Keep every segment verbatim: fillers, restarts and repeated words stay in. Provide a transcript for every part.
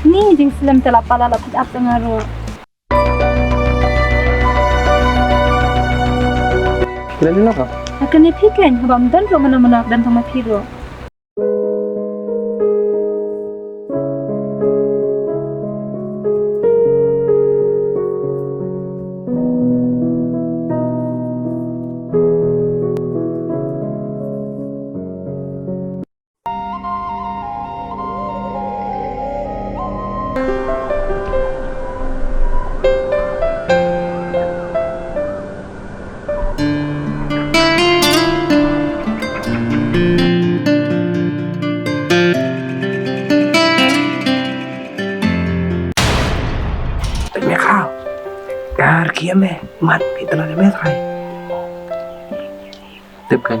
Ni jingslem te la pala la phi ap tang aro. Kren lo ka? Akan ni phi ken, haba mdan ro mana mana dan sama phi ro. Peit me Khraw. Ka rkhie me, mat phi tla me trai. Tip kan.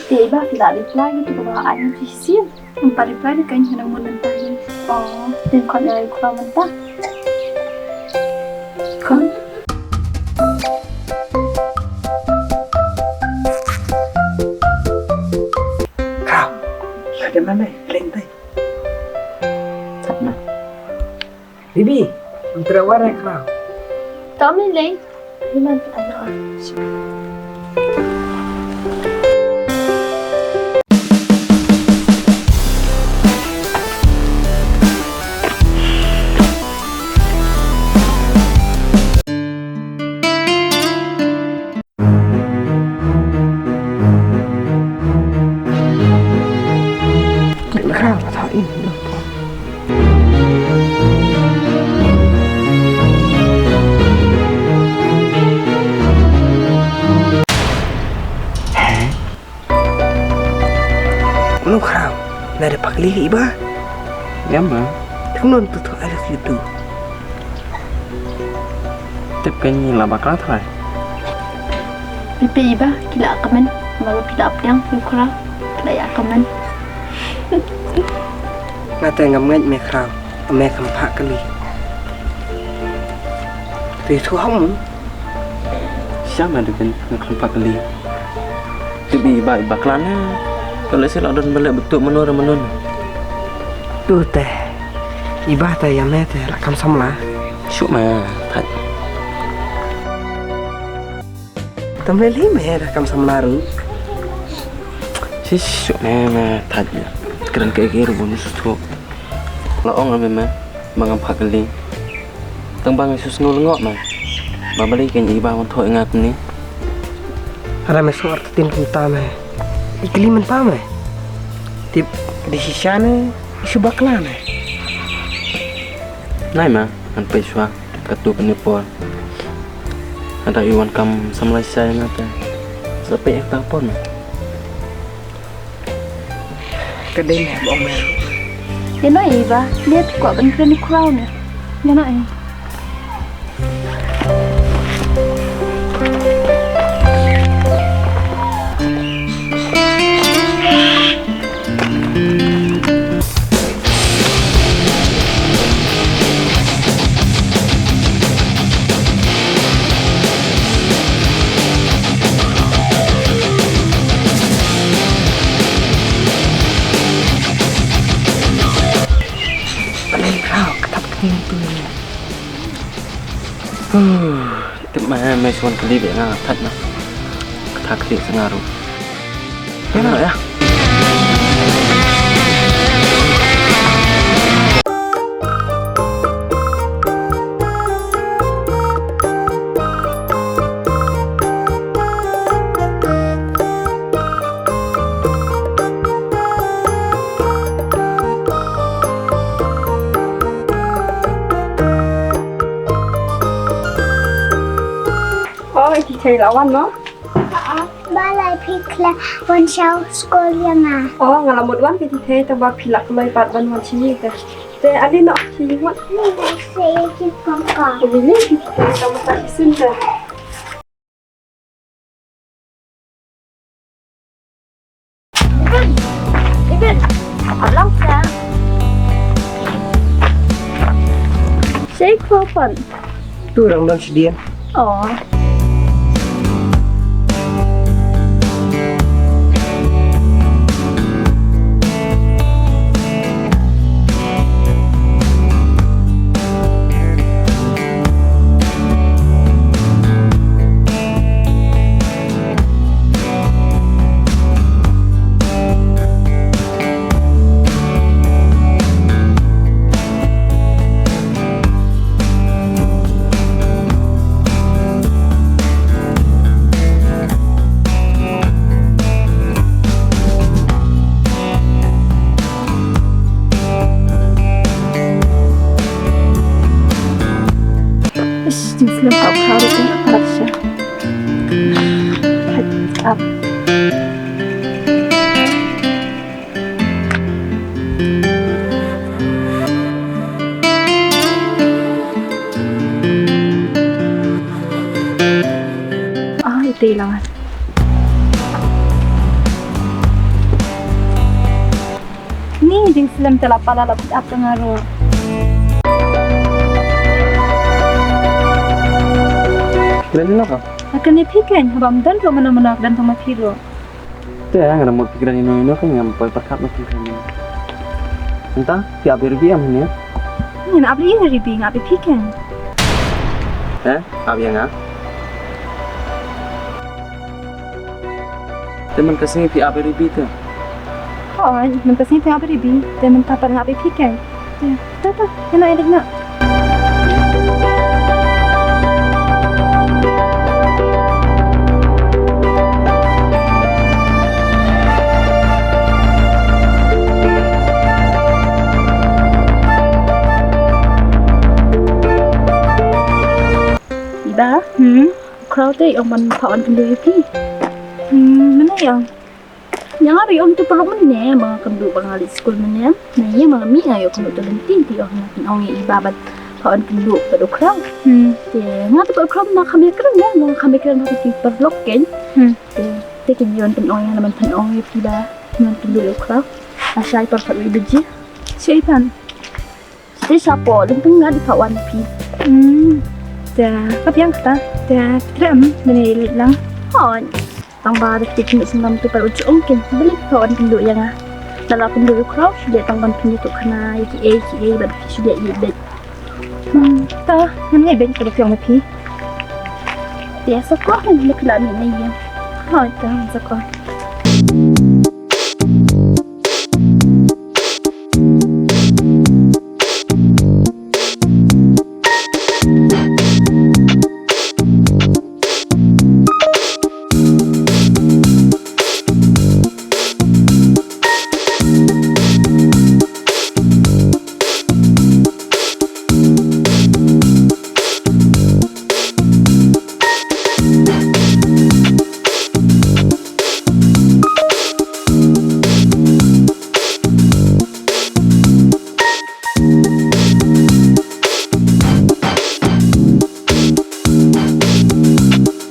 Te ba phi la reply ki tu ba ai ni phi sim. Em pa reply ni kan hina mun nanta ni. Oh, tin kon ai kula manta. Kon. Khraw. Ada mana? Leng tai. Sat na. Bibi, em trawar ai Khraw. Tommy leng. Iman ano. Mano Khraw? Nada pakli iba? Ya ma. Tengnon tu tu ada situ. Tip kan ni la bakla trai. Pipi iba kila kamen. Malu kila apdang yu Khraw. Kila ya kamen. Ngate ngam ngait me Khraw. Ame kham phah kali. Tu itu hamu. Siapa tu kan ngam phah kali. Tip iba iba klan ya. Kalau sila don balik betul menur menun. Tu teh. Iba teh ya me teh rakam samla. Syuk ma. Thait. Tam le li me rakam samla ru. Syuk me me thait. Kren ke ke ru bonus tu. La ong ame me. Mangam phak li. Tang bang isu sngew lengok me. Ba bali kan iba wan thok ingat ni. Ara me suar tin kumta me. Ikli men pa me. Tip di shisha ne isu bakla ne. Nai ma, ngan peit shwa katu kani por. Ada iwan kam samlai sai na te. Sa peit ta por me. Ka dei me ba ong me. Ïa no i ba, ne tu ko ban kren i Khraw ne. Ïa no i. Balei Khraw, ka tap kti tu. Huh, tip ma me suan kali be nga that na. Ka tha kti sa nga ru. Ïa na ïa. Oh, i Thithei la wan mo? Ba lai phi khlem wan sha skul ïa nga. Oh, nga la mut wan phi Thithei, tang ba phi la kloi pat ban wan sha ïing te. Te ale noh sha ïing wat. Ni da se ïa ki pangka. Ni ni phi Thithei, tang ba ta shisien te. Ibin, Ibin, alang sa. Shake for fun. Tu orang bilang sedian. Oh. Lam tau kha ru tu rat sha. Hai, ap. Ah, ite lang. Ni jingslem te la pala la put ap ka nga ro. Kren ino ka? Akan ni phi ken, haba mdon ro mana mana dan tong ma phi ro. Te nga na mut phi kren ino ino ka ngam poi perkat ma phi kren ino. Enta phi abi ribi am ni? Ni na abi ribi nga abi phi ken. Eh, abi nga. Te man ka sngi phi ap ïa ribi te. Hooid, man ka sngi phi ap ïa ribi, te man ka pat nga ap ïa phi kai. Te, ta ta, ïa na ïa na. Iba. Hmm. Khraw te ong ban pha wan kynduh ïa phi. Hmm, mynne ïa. Ïa nga ruh ong tu paralok mynne ba nga kynduh ba nga leit skul mynne. Na ïa ma nga mih nga ïoh kynduh tu lynti te ong nga pynong ïa i ba ban pha wan kynduh bad u khraw. Hmm. Te nga tu bad u khraw na kham ïa kren ïa nga kham ïa kren ha ki paralok kein. Hmm. Te te kin ïoh pynong ïa nga ban pynong ïa phi ba wan kynduh ïa u khraw. Ashai par pat wi baje. Shai pan. Te shapoh lynti ngan ïa pha wan phi. Hmm. Te ka biang kata. Te trem mynne leit lang. Hooid. Tang ba da ki kynduh sngewbha tu pat u jong kin. Beli pha wan kynduh ïa nga. Lada kynduh ïa u khraw shu leh tang ban pynduh tu khana ïa ki ei ki ei ban phi shu leh ïa beit. Hmm. Ta ngan ngai beit ka ba biang ma phi. Te sa ko han lek la ni na ïa. Hooid ta sa ko.